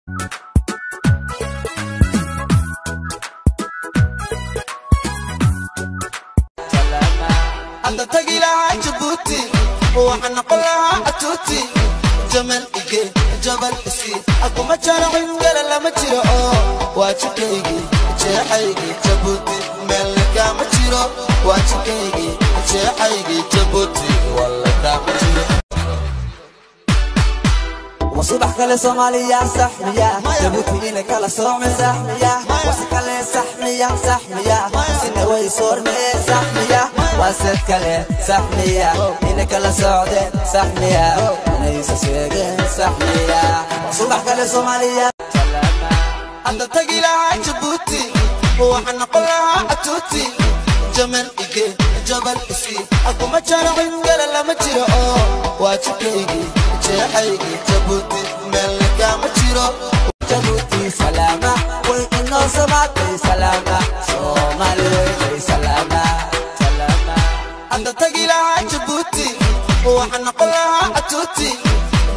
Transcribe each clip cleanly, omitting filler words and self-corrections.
Hadda tagi lahaa Jabuuti, waxaan noqon lahaa catuuti. Jamal ige jabal isi akuma jaro, cid kale lama jiro oo waa jidkaygii jeexaygii Jabuuti, meel kama jiro. Waa jidkaygii jeexaygii Jabuuti, walla kama jiro. وصبح كلا صوماليا سحمية، جيبوتي كلا صومي سحمية، وسكلا سحمية سحمية، سنوي صورمي سحمية، وسد كلا سحمية، إن كلا سعودي سحمية، أنا يسسيق سحمية. وصبح كلا صوماليا. Hadda tagi lahaa Jabuuti, waxaan noqon lahaa catuuti. Jamal ige jabal isi akuma jaro, cid kale lama jiro oo waa jidkaygii jeexaygii Jabuuti, meel kama jiro. جيبوتي سلامة وإنه سمعتي سلامة، صومالي وإني سلامة سلامة. Hadda tagi lahaa Jabuuti, waxaan noqon lahaa catuuti.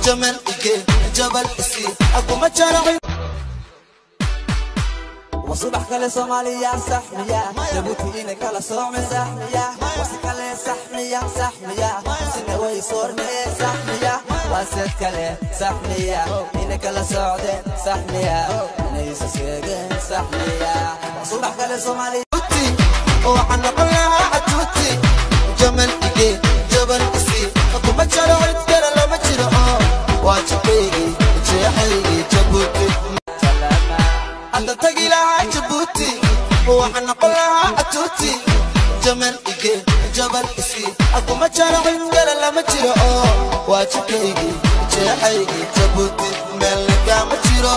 Jamal ige jabal isi akuma jaro. وصبح كلا صوماليا سحمية، جيبوتي كلا صومي سحمية، وسكلا سحمية سحمية، سنوي صورمي سحمية، وسد كلا سحمية، إن كلا سعودي سحمية، أنا يسسيق سحمية. وصبح كلا صوماليا. Waxaan noqon lahaa catuuti. Jamal ige jabal isi akuma jaro, cid kale lama jiro oo waa jidkaygii jeexaygii Jabuuti. Hadda tagi lahaa Jabuuti, waxaan noqon lahaa catuuti. Jamal ige jabal isi akuma jaro, cid kale lama jiro oo waa jidkaygii jeexaygii Jabuuti, meel kama jiro.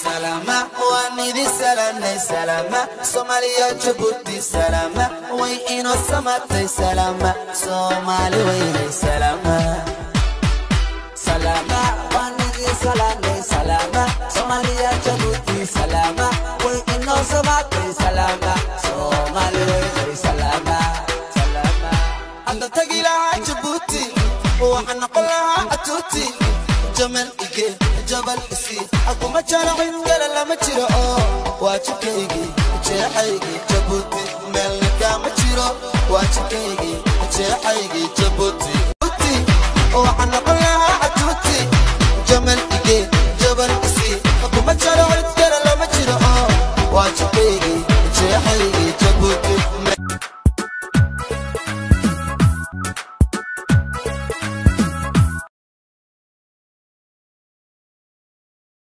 Salama waan idin salaamnay, salama Soomaaliya Jabuuti, salama way inoo samatay, salama Soomaali weynay, salama. سلامة وانجي سلامة سلامة، صوماليا جيبوتي سلامة وإنه سمعتي سلامة، صومالي وإني سلامة سلامة. Hadda tagi lahaa Jabuuti, waxaan noqon lahaa catuuti. Jamal ige jabal isi akuma jaro, cid kale lama jiro oo waa jidkaygii jeexaygii Jabuuti, meel kama jiro. Waa jidkaygii jeexaygii